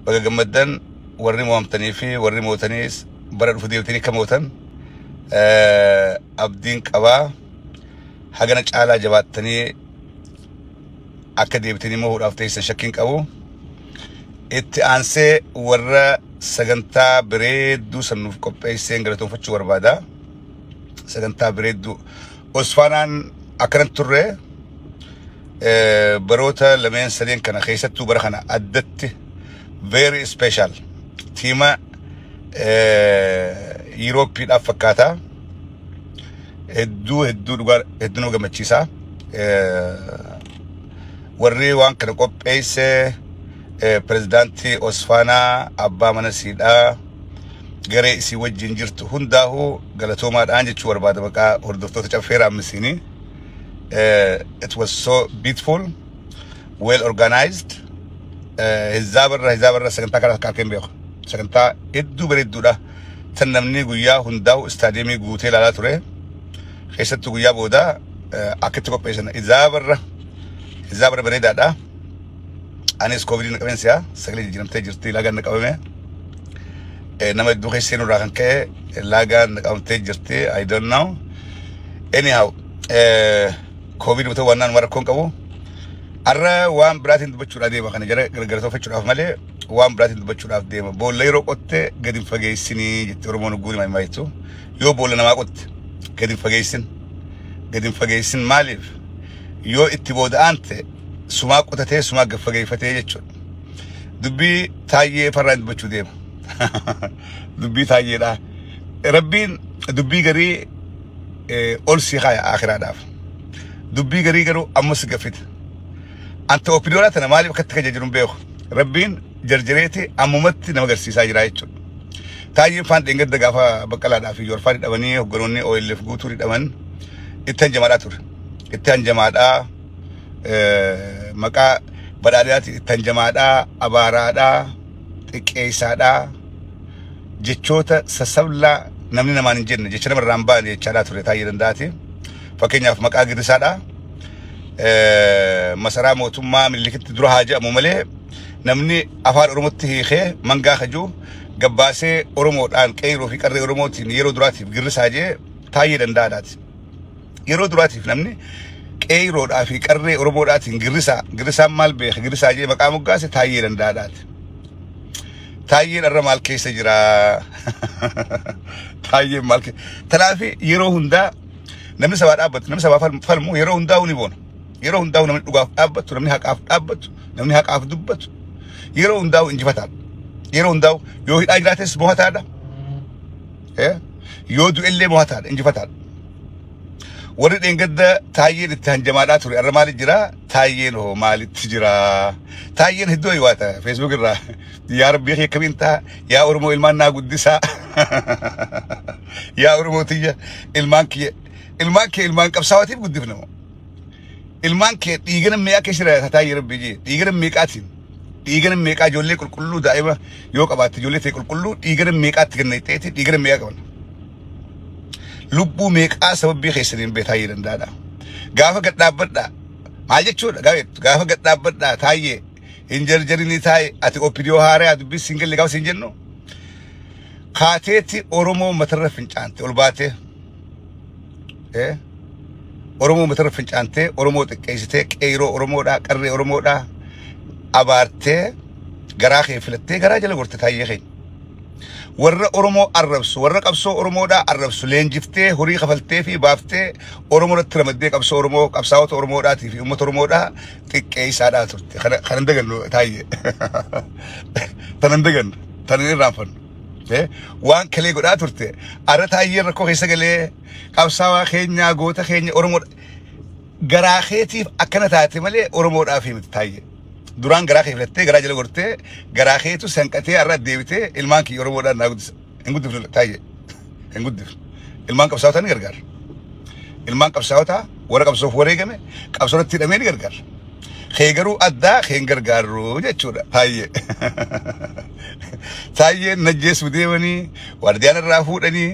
Baga gammaddan warri mo'amtanii fi warri mootaniis bara dhufu deebitanii akka mootan abdiin qabaa. Hagana caalaa jabaattanii akka deebitanii mo'uudhaaf teessan shakkiin qabu. Itti aansee warra sagantaa bareedduu san nuuf qopheesseen galatoonfachuu barbaada. Sagantaa bareedduu. Osfaanaan akkanatti turre baroota lameen sadeen kana keessattuu bara kana addatti very special tiima Yuurooppiidhaaf fakkaata. Hedduu hedduu dhugaa hedduu nama gammachiisa. Warri waan kana qopheesse pirezidaantii Osfaanaa abbaa mana siidhaa garee isii wajjin jirtu hundaa'uu galatoomaadhaan jechuu barbaada maqaa hordoftoota Caffee Raammisiinii. It was so beautiful, well organized. Hizaabarra sagantaa kana akka hin beeku. Sagantaa hedduu bareedduudha. Tan namni guyyaa hundaa'u istaadiyeemii guutee ilaalaa ture. Keessattuu guyyaa booda akka itti qopheessan hizaabarra bareedaadha. Anis koovidii na qabeen si'a sagalee jijjiiramtee jirti, laagaan na qabame. Nama hedduu keessa seenuu irraa kan ka'e laagaan na qabamtee jirti. I don't know. Anyhow, koovidii ta'uu waan naannoo rakkoon qabu. Har'a waan biraatiin dubbachuudhaaf deema, kana jara gargaartofachuudhaaf malee waan biraatiin dubbachuudhaaf deema. Boolla yeroo qotte gadi hin fageessinii jetti Oromoon guuri maal jettu. Yoo boolla namaa qotte gadi hin fageessin. Gadi hin fageessin maaliif? Yoo itti booda aante sumaa qotatee sumaa gad fageeffatee jechuudha. Dubbii Taayyee farraan dubbachuu deema. Dubbii Taayyeedha. Rabbiin dubbii garii ol si kaaya akhiraadhaaf. Dubbii garii garuu amma si gaffita. Anta OPDOdhaa tana maaliif akkatti kaja jiru hin beeku. Rabbiin jarjareeti ammumatti nama agarsiisaa jira jechuudha. Taayyeen faan dheengadda gaafa Baqqalaadhaa fi Joorfaan hidhamanii hogganoonni OLF guutuu hidhaman itti hanjamaadhaa ture. Itti hanjamaadhaa, maqaa badhaadhinaatti itti hanjamaadhaa, abaaraadhaa, xiqqeessaadhaa, jechoota sassablaa namni namaan hin jenne, jecha namarraa hin baane jechaadhaa ture Taayyee Danda'aati. Fakkeenyaaf maqaa girrisaadhaa. Masaraa mootummaa Minilikitti dura haa jedhamu malee namni afaan Oromootti hiikee mangaa kajuu gabbaasee Oromoodhaan qeerroo fi qarree Oromootiin yeroo duraatiif girrisaa jee Taayyee Danda'aadhaati. Yeroo duraatiif namni qeerroodhaa fi qarree Oromoodhaatiin girrisaa, girrisaan maal beeka, girrisaa jee maqaa moggaase Taayyee Danda'aadhaati. Taayyeen irra maal keessa jira? Taayyeen maal keessa? Kanaaf yeroo hundaa namni sabaa dhaabbatu, namni sabaa falmu yeroo hundaa ni boona. Yeroo hundaa namni dhugaaf dhaabbatu, namni haqaaf dhaabbatu, namni haqaaf dubbatu yeroo hundaa injifataadha. Yeroo hundaa yoo hidhaa jiraates mo'ataadha. Yoo du'ellee mo'ataadha, injifataadha. Warri dheengadda Taayyeen itti hanjamaadhaa ture irra maali jira? Taayyeen hoo maalitti jira? Taayyeen hedduu aywaata Facebook irraa. Yaa Rabbii kee akkamiin ta'a? Yaa Oromoo, ilmaan naa guddisaa. Yaa Oromoo tiyya, ilmaan kiyya, ilmaan kee ilmaan qabsaawatiif guddifna moo? Ilmaan kee dhiigana meeqaa keessa jira Taayyee Rabbii jee? Dhiigana meeqaatiin? Dhiigana meeqaa ijoollee qulqulluu daa'ima yoo qabaatte, ijoollee ta'e qulqulluu dhiigana meeqaatti kenna ta'eeti, dhiigana meeqaa qaban? Lubbuu meeqaa sababii keessaniin bee Taayyee Danda'aadha. Gaafa gad dhaabbadhaa. Maal jechuudha gaafa jettu? Gaafa gad dhaabbadhaa Taayyee, hin jarjarinii taa'e, ati OPDO haaraa dubbii siin galle gaafa siin jennu kaateetti Oromoo matarra fincaante ol baatee Oromoo matarra fincaantee Oromoo xiqqeessitee qeeroo Oromoodhaa qarree Oromoodhaa abaartee garaa kee filattee garaa jala gorte. Taayyee keenya. Warra Oromoo arrabsu, warra qabsoo Oromoodhaa arrabsu leenjiftee, horii kafaltee fi baaftee Oromoo irratti ramaddee qabsoo Oromoo, qabsaa'ota Oromoodhaatii fi uummata Oromoodhaa xiqqeessaadhaa turte. Kana hin dagannu Taayyee. Tana hin dagannu. Tana hin irraanfannu. Waan kalee godhaa turte. Arra Taayyeen rakkoo keessa galee qabsaawaa keenya, goota keenya Oromoo garaa keetiif akkana taate malee Oromoodhaaf miti Taayyee. Duraan garaa kee filattee garaa jala gortee garaa keetu sanqatee har'a deebitee ilmaan kiyya Oromoodhaan naa guddisa. Hin guddifnu Taayyee. Hin guddifnu. Ilmaan qabsaa'otaa ni gargaara. Ilmaan qabsaa'otaa warra qabsoof wareegame qabsoo irratti hidhamee ni gargaara. Kee garuu addaa kee hin gargaarru jechuudha Taayyee. Taayyeen najjeessu deemanii waardiyaan irraa fuudhanii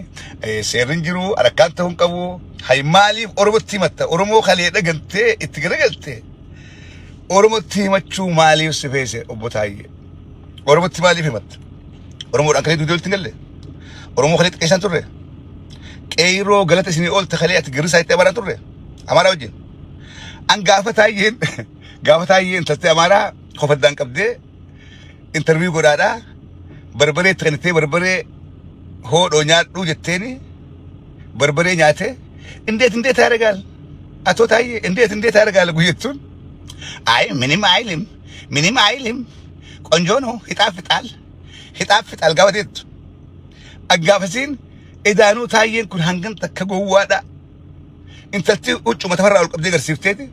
seerri hin jiru, rakkaan ta'uu hin qabu. Hay maaliif Oromootti himatta? Oromoo kalee dhagantee itti garagaltee Oromootti himachuu maaliif si feese, obbo Taayyee? Oromootti maaliif himatta? Oromoodhaan kalee duudee walitti hin galle? Oromoo kalee xiqqeessaan turre? Qeerroo galata isinii oolte kalee ati girrisaa itti amaraan turre? Amaaraa wajjin. An gaafa taayyeen intaltee Amaaraa kofaddaan qabdee interview godhaadhaa, barbaree itti kennitee, barbaree hoodhoo nyaadhuu jetteeni, barbaree nyaatee እንዴት እንዴት ያደርጋል አቶ ታዬ፣ እንዴት እንዴት ያደርጋል ጉየቱን፣ አይ ምንም አይልም፣ ምንም አይልም፣ ቆንጆ ነው፣ ይጣፍጣል፣ ይጣፍጣል gaafa jettu, aggaafasiin idaanuu taayyeen kun hangam takka gowwaadha. Intalti huccuma tafarraa ol qabdee agarsiifteeti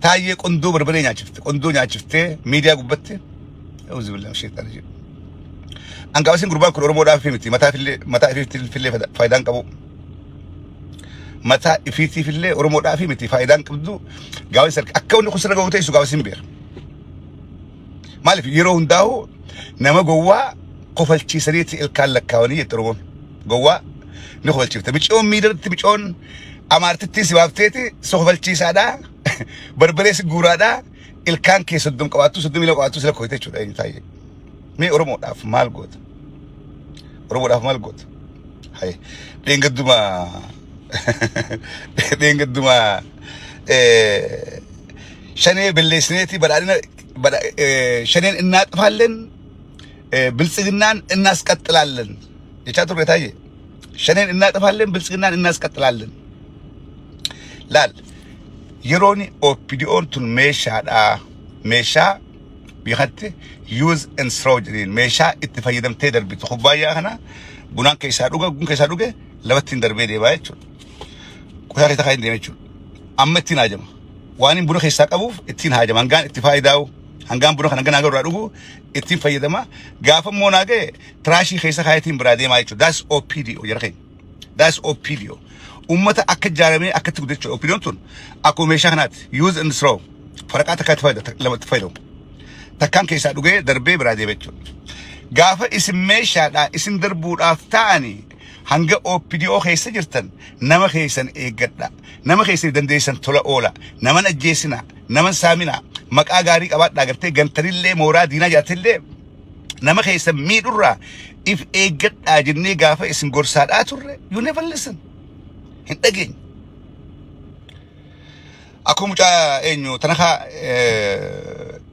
taayyee qondoo barbaree nyaachifte, qondoo nyaachiftee miidiyaa gubbatti. أعوذ بالله من الشيطان الرجيم. An gaafasiin gurbaan kun Oromoodhaaf miti, mataa fillee mataa ifiitifillee faayidaan qabu, mataa ifiitiifillee Oromoodhaaf miti faayidaan qabdu. Gaafas akka wanni kun sirra ga'u teessu gaafasiin beera. Maaliif? Yeroo hundaa'u nama gowwaa kofalchiisaniiti ilkaan lakkaawanii jette Oromoon. Gowwaa ni kofalchiifte. Micoon miidhagatti, micoon amaartittii si baafteeti si kofalchiisaadhaa, barbaree si guuraadhaa, ilkaan kee 30 qabaattu, 32 qabaattu si lakkoofte jechuudha eenyu taa'ee. Mee Oromoodhaaf maal goota? Oromoodhaaf maal goota? Haye, dheengadduma shanee belleessineeti badhaadhina shaneen እናጥፋለን፣ ብልጽግናን እናስቀጥላለን jechaa turre taayye. Shaneen እናጠፋለን፣ ብልጽግናን እናስቀጥላለን። Laal, yeroon OPDO'n tun meeshaadha, meeshaa biyyatti use and throw jedhaniin, meeshaa itti fayyadamtee darbitu. Kubbaayyaa kana bunaan keessaa dhuga, gun keessaa dhuge lafattiin darbee deemaa jechuudha. Kutaa keessa kaa'ee deema jechuudha. Amma ittiin haajama. Waan inni buna keessaa qabuuf ittiin haajama. Hangaan itti faayidaa'u, hangaan buna kana hangaan irraa dhugu ittiin fayyadama. Gaafa immoo naa ga'e trash keessa kaayetiin biraa deemaa jechuudha. That's OPDO jara keenya. That's OPDO. Uummata akka ijaaramee akkatti guddachuu OPDO'n tun akkuma meeshaa kanaatti use and throw. Faraqaa takkaa itti fayyadamu, lamatti fayyadamu. Takkaan keessaa dhugee darbee biraa deema jechuudha. Gaafa isin meeshaadhaa isin darbuudhaaf ta'anii hanga OPDO keessa jirtan nama keessan eeggadha. Nama keessan dandeessan tola oola. Naman ajjeesina. Naman saamina. Maqaa gaarii qabaadhaa gartee gantanillee mooraa diinaa jaatillee nama keessan miidhurraa if eeggadhaa jennee gaafa isin gorsaadhaa turre, you never listen. Hin dhageenye. Akkuma mucaa eenyu tanakaa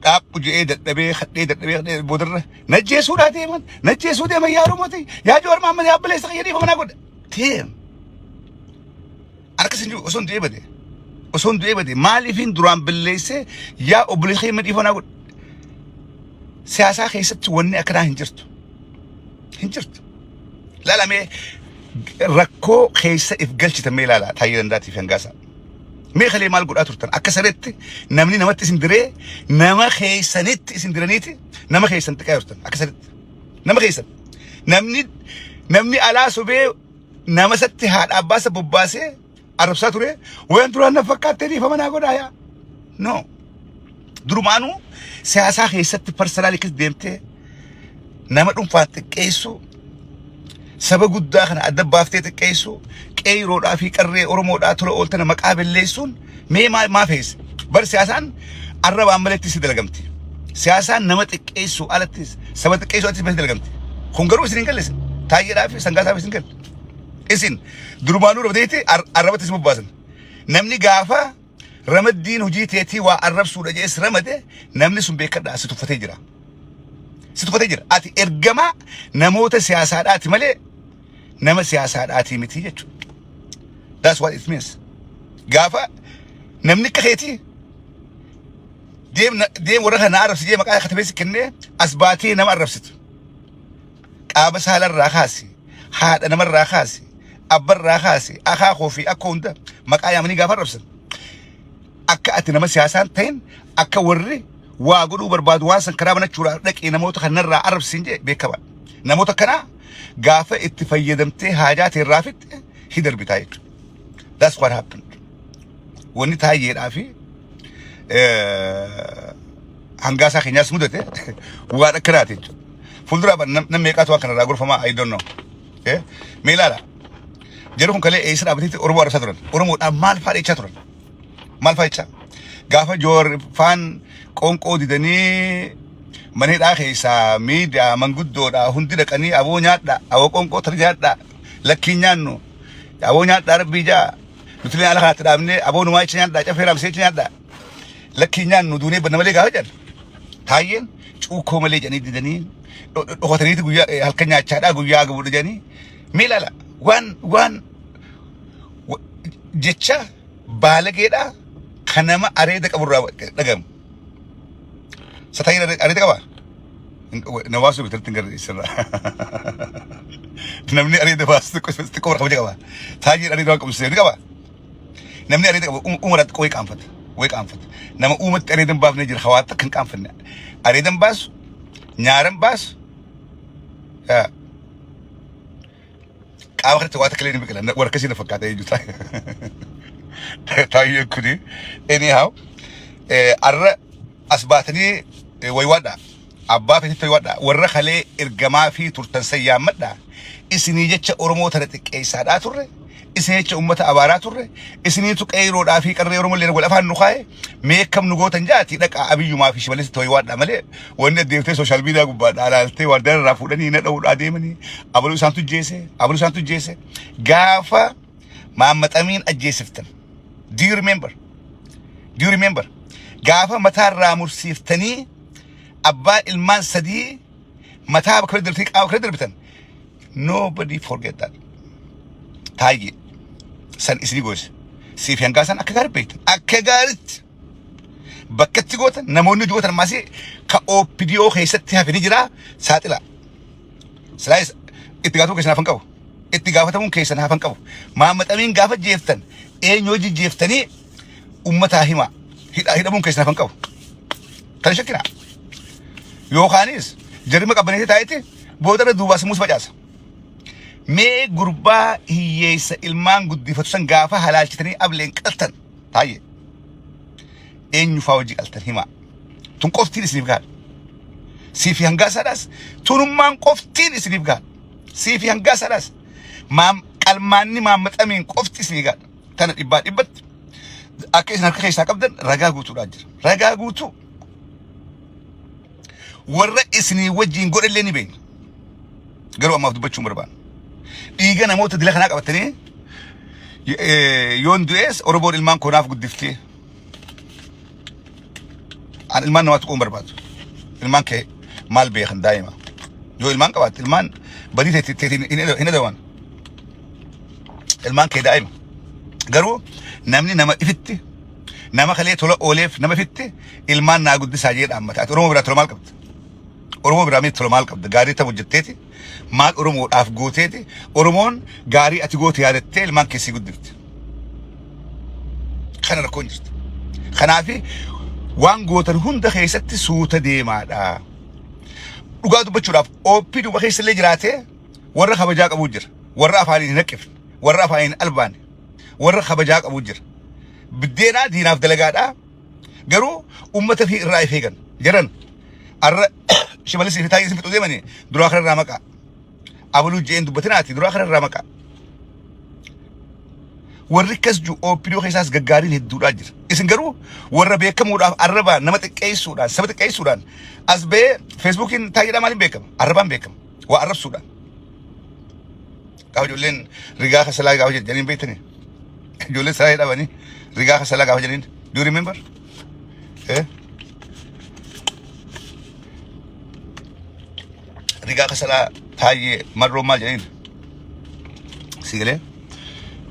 dhaabbu je'ee dadhabee hadhee dadhabee hadhee boodarra najjeesuudhaa deeman, najjeesuu deeman, yaa Oromooti, yaa Jowaar Mahammad, yaa Abbaleessa qayyadii manaa godha. Deem. Harka isin jiru osoo hin du'ee bade, osoo hin du'ee bade, maaliifin duraan balleessee yaa obboleessa keenya dhiifama naa godha. Siyaasaa keessatti wanni akkanaa hin jirtu. Hin jirtu. Laalamee rakkoo keessa if galchitan mee ilaala Taayyee Danda'aatii fi Hangaasaa. Mee kalee maal godhaa turtan? Akka sareetti namni namatti isin diree, nama keessanitti isin diraniiti nama keessan xiqqaa turtan akka sareetti. Nama keessan. Namni alaa sobee nama isatti haadha abbaasa bobbaasee arrabsaa ture, waan duraan na fakkaattee dhiifama naa godhaa yaa. No. Durumaanuu siyaasaa keessatti personally keessa deemtee nama dhuunfaan xiqqeessuu, saba guddaa kana adda baaftee xiqqeessuu, qeeyroodhaa fi qarree Oromoodhaa tola ooltana maqaa balleessuun mee maa feese? Bar siyaasaan arrabaan maletti si dalagamti. Siyaasaan nama xiqqeessuu alattis, saba xiqqeessuu alattis basi dalagamti. Kun garuu isin hin galle. Taayyeedhaa fi sangaasaa fi isin galle. Isin durumaanuu rabdeeti arrabatti isin bobbaasan. Namni gaafa ramaddiin hojii teetii waa arrabsuudha jees ramade, namni sun beekadhaa si tuffatee jira. Si tuffatee jira. Ati ergama namoota siyaasaadhaati malee nama siyaasaadhaati miti jechuudha. That's what it means. Gaafa namni akka keetii deem deem warra kana arrabsi jee maqaa katabee si kennee as baatee nama arrabsitu. Qaama saalarraa kaasi, haadha namarraa kaasi, abbarraa kaasi, akaakoo fi akka hunda maqaa yaamanii gaafa arrabsan. Akka ati nama siyaasaan ta'in, akka warri waa godhuu barbaadu waan san karaa banachuudhaaf dhaqee namoota kanarraa arrabsiin jee beekama. Namoota kanaa gaafa itti fayyadamtee haajaa ta'e irraa fixxe hi darbitaa jechuudha. That's what happened. Wanni taayyeedhaa fi hangaasaa keenyaas mudate waan akkanaati jechuudha. Fuuldura nam meeqaatu waan kanarraa gorfamaa, I don't know. Mee ilaala. Jarri kun kalee eessa dhaabbateetti Oromoo arrabsaa turan? Oromoodhaan maal fa'aa jechaa turan? Maal fa'aa jechaa? Gaafa Joowar faan qoonqoo didanii Mana hidhaa keessaa miidiyaa manguddoodhaa hundi dhaqanii aboo nyaadhaa, aboo qoonqoo tana nyaadhaa, lakkiin nyaannu, aboo nyaadhaa rabbii jaa. Nuti illee ala kanatti dhaabnee aboo numaa jecha nyaadhaa, cafee raamsee jecha nyaadhaa. Lakkiin nyaannu duunee banna malee gaafa jedhan. Taayyeen cuukkoo malee jedhanii didanii dhokataniiti guyyaa halkan nyaachaadhaa guyyaa agabuudha jedhanii. Mee ilaala waan waan jecha baalageedhaa kan nama areeda qaburraa dhagamu. Sataayin areeda qabaa? Na baasuu biratti hin garre sirra. Namni areeda baasu xiqqoo kabaja qaba. Taayyeen areeda waan qabsiisee ni qaba. Namni areeda qabu uumara xiqqoo wayii qaanfata. Wayii qaanfata. Nama uumatti areeda hin baafnee jira hawaa takka hin qaanfanne. Areeda hin baasu, nyaara hin baasu. Yaa. Qaama kanatti waa takka illee ni biqila. Warra akkasii na fakkaata jechuudha. Taayyeen kuni anyhow arra as baatanii waywaadha. Abbaa feetitti waywaadha. Warra kalee ergamaa fi turtan san yaammadha. Isinii jecha Oromoo tana xiqqeessaadhaa turre. Isin jecha uummata abaaraa turre. Isiniitu qeeyroodhaa fi qarree Oromoo illee wal afaan nu kaa'e. Mee akkam nu gootan jaati dhaqaa Abiyyumaa fi Shimalisitti waywaadha malee wanni adeemtee sooshaal miidiyaa gubbaadhaa ilaaltee waardiyaa irraa fuudhanii na dha'uudhaa deemanii abaluu isaantu jeese abaluu isaantu jeese gaafa maammaxamiin ajjeesiftan. Do you remember? Do you remember? Gaafa mataarraa mursiiftanii abbaa ilmaan sadii mataa bakka darbitanii qaama bakka darbitan. Nobody forget that. Taayyee san isinii goose. Siif hangaa san akka gaarii beektan. Akka gaariitti bakkatti gootan namoonni gootan maasii ka OPDO keessatti hafe ni jira saaxila. Silaayis itti gaafatamuu keessan hafan qabu. Itti gaafatamuun keessan hafan qabu. Maammaxamiin gaafa jeeftan eenyu hojii jeeftanii ummataa hima. Hidhamuun keessan hafan qabu. Kana shakkinaa. Yookaanis jarrima qabbaneessee taa'etti boodarra duubaa sammuus facaasa. Mee gurbaa hiyyeessa ilmaan guddifatu san gaafa halaalchitanii ableen qaltan taayye. Eenyu faa hojii qaltan himaa. Tun qoftiin isiniif gahaadha. Siifi hangaasaadhaas tunummaan qoftiin isiniif gahaadha. Siifi hangaasaadhaas maam qalmaanni maammaxamiin qofti isiniif gahaadha. Tana dhibbaa dhibbatti akka isin harka keessaa qabdan ragaa guutuudhaan jira. Ragaa guutuu. Warra isinii wajjin godhallee ni beekna. Garuu ammaaf dubbachuu hin barbaannu. Dhiiga namoota dila kanaa qabatanii yoon du'ees Oromoon ilmaan koo naaf guddiftee. An ilmaan namaa tuquu hin barbaadu. Ilmaan kee maal beekan daa'ima. Yoo ilmaan qabaatte ilmaan badii teetiin hin adaban. Ilmaan kee daa'ima. Garuu namni nama ifitti nama kalee tola ooleef nama ifitti ilmaan naa guddisaa jee dhaammata. Ati Oromoo biraa tola maal qabda? Oromoo biraa mee tola maal qabda? Gaarii tam hojjetteeti maal Oromoodhaaf gooteeti Oromoon gaarii ati goote yaadattee ilmaan kee sii guddifte. Kana rakkoon jirti. Kanaafi waan gootan hunda keessatti suuta deemaadha. Dhugaa dubbachuudhaaf OP duuba keessa illee jiraatee warra kabajaa qabu jira. Warra afaaniin hin haqqifne, warra afaaniin hin albaane, warra kabajaa qabu jira. Biddeenaa diinaaf dalagaadha. Garuu uummata fi irraa if eegan. Jaran arra Shimallisii fi Taayyee isin fixuu deemanii duraa kana irraa maqaa. Abaluu je'een dubbatinaati duraa kana irraa maqaa. Warri akkas jiru OPDO keessaas gaggaariin hedduudhaa jira. Isin garuu warra beekamuudhaaf arrabaan nama xiqqeessuudhaan saba xiqqeessuudhaan as ba'ee feesbuukiin taayyeedhaa maaliin beekama? Arrabaan beekama. Waa arrabsuudhaan. Gaafa ijoolleen rigaa kasalaa gaafa jedhaniin beektanii? Ijoolleen salaa dhabanii rigaa kasalaa gaafa jedhaniin. Do you remember? Eh? Rigaa kasalaa taayyee marroo maal jedhaniin? Si galee?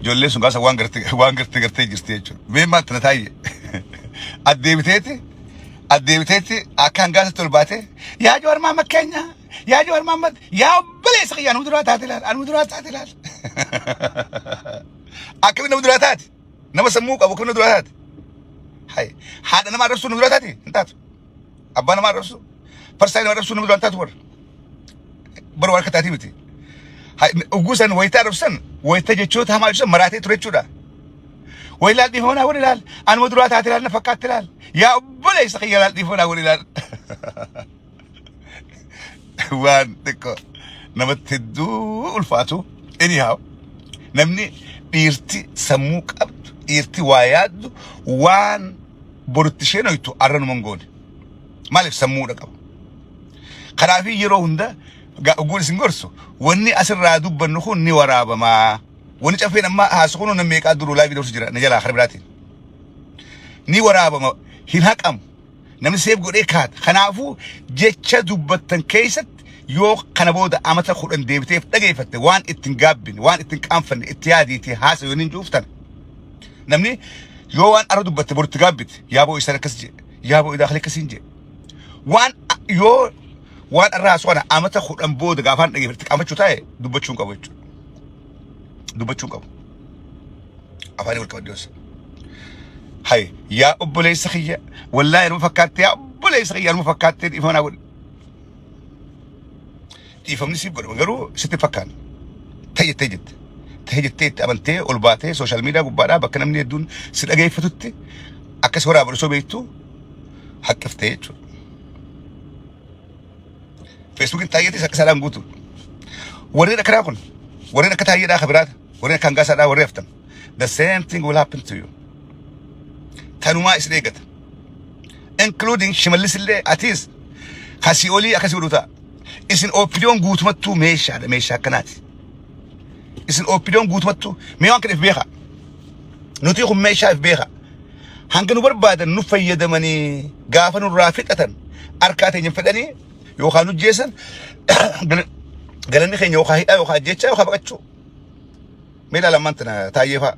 Ijoolleen sun gaasa waan gartee waan gartee gartee jirti jechuudha. Mee maal tana taayyee? Addeebiteeti addeebiteetti akka hangaasatti ol baatee yaa Jawaar Mahammad keenya yaa Jawaar Mahammad yaa obboleessa kiyya anuma duraa taate ilaal anuma duraa taate ilaal. Akkamitti nama duraa taate? Nama sammuu qabu akkamitti nama duraa taate? Hay haadha nama arrabsuu nama duraa taate hin taatu. Abbaa nama arrabsuu farsaa nama arrabsuu nama duraa hin taatu warra. Bara waan akka taatii miti. Ugguu san wayita arrabsan wayita jechoota hamaa ibsan maraatee ture jechuudha. Way ilaal dhiifama naa godhi ilaal. Anuma duraa taate ilaal na fakkaatti ilaal. Yaa obboleessa kiyya ilaal dhiifama naa godhi ilaal. Waan xiqqoo namatti hedduu ulfaatu. Anyhow namni dhiirti sammuu qabdu dhiirti waa yaaddu waan borutti isheen hoytu arra numa hin goone. Maaliif sammuudha qaba. Kanaafii yeroo hunda ogguun isin gorsu wanni asirraa dubbannu kun ni waraabamaa. Wanni caffeen amma haasu kun nama meeqaa duruu live dorsu jira na jalaa kara biraatiin. Ni waraabama, hin haqamu. Namni save godhee kaata. Kanaafuu jecha dubbattan keessatti yoo kana booda amata 10 deebiteef dhageeffatte, waan ittiin gaabbine, waan ittiin qaanfanne itti yaadiitii haasa yoo hin cuuftan. Namni yoo waan arra dubbatte boritti gaabbite, yaaboo isaan akkas jedhe, yaaboo idaa akkasiin jedhe. Waan yoo waan arra haasu kana amata 10 booda gaafaan dhageeffatte qaanfachuu taa'e, dubbachuu hin qabu jechuudha. Dubbachuu hin qabu. Afaanii wal qabadde. Hay, yaa obboleessa kiyya, wallaahi anuma fakkaatte, yaa obboleessa kiyya, anuma fakkaatte, dhiifama naa godhi. Dhiifamni siif godhama, garuu sitti hin fakkaanne. Ta'e jettee jette. Ta'e jettee itti amantee ol baatee social media gubbaadhaa bakka namni hedduun si dhageeffatutti akkas waraaba osoo beektu haqqiftee jechuudha. Feesbuukiin taayyeetis akka isaadhaan guutu. Warreen akkanaa kun, warreen akka taayyeedhaa ka biraata, warreen akka hangaasaadhaa warreen haftan. The same thing will happen to you. Tanumaa isin eeggata. Including Shimallis illee, atiis kasii olii akkasii godhu ta'a. Isin OPDOn guutumattuu meeshaadha, meeshaa akkanaati. Isin OPDOn guutumattuu mee waan kana if beekaa. Nuti kun meeshaa if beekaa. Hanga nu barbaadan nu fayyadamanii gaafa nurraa fixatan harkaa teenya fedhanii yookaan nu jeessan, galanni keenya yookaan hidhaa yookaan ajjechaa yookaan baqachuu. Mee ilaala ammaan tana taayyee fa'a.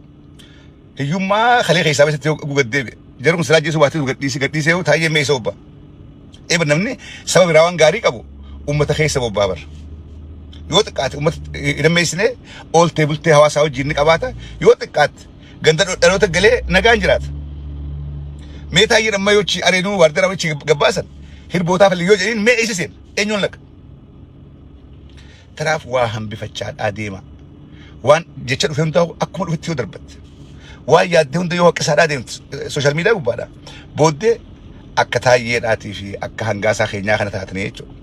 Hiyyummaa kalee keessaa basitti yoo gad deebi'e. Jarri kun silaa ajjeesuu baatee gadhiisee gadhiisee taayyee mee isa obba. Eeba, namni saba biraa waan gaarii qabu uummata keessa bobbaa bara. Yoo xiqqaate uummata hin ammeessine, ooltee bultee hawaasaa wajjin ni qabaata. Yoo xiqqaate ganda dhaloota galee nagaan jiraata. Mee taayyeen amma yoo areenuu waardara wachi gabbaasan hirbootaaf yoo jedhin, mee eessa seen, eenyuun laqa? Kanaaf waa hambifachaadhaa deema. Waan jecha dhufe hundaa akkuma dhufetti yoo darbatte. Waan yaaddee hunda yoo haqqisaadhaa deemtu social media gubbaadha. Booddee akka taayyeedhaatii fi akka hangaasaa keenyaa kana taatanii jechuudha.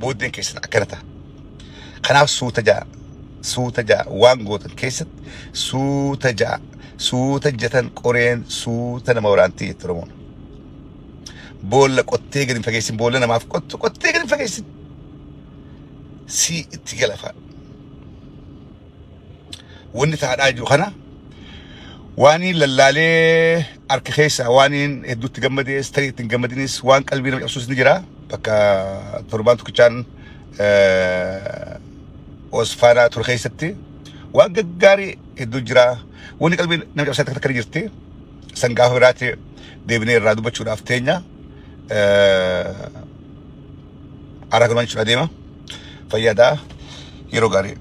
Booddeen keessan akkana ta'a. Kanaaf suuta ja'a. Suuta ja'a, waan gootan keessatti suuta ja'a. Suuta jatan qoreen suuta nama waraantii jette Oromoon. Boolla qottee gadi hin fageessin, boolla namaaf qottu qottee gadi hin fageessin. Si itti galafa. Wanni taa'aa jiru kana waan lallaalee harka keessaa waan hedduutti gammadees tarii ittiin gammadinis, waan qalbii nama cabsuus ni jira. Bakka torbaan tokkichaan Osfaanaa ture keessatti waan gaggaarii hedduu jira. Wanni qalbii nama cabsaa takka takka ni jirti. San gaafa biraatti deebinee irraa dubbachuudhaaf teenya. Haaraa galumaan jechuudha deema. Fayyadaa, yeroo gaarii.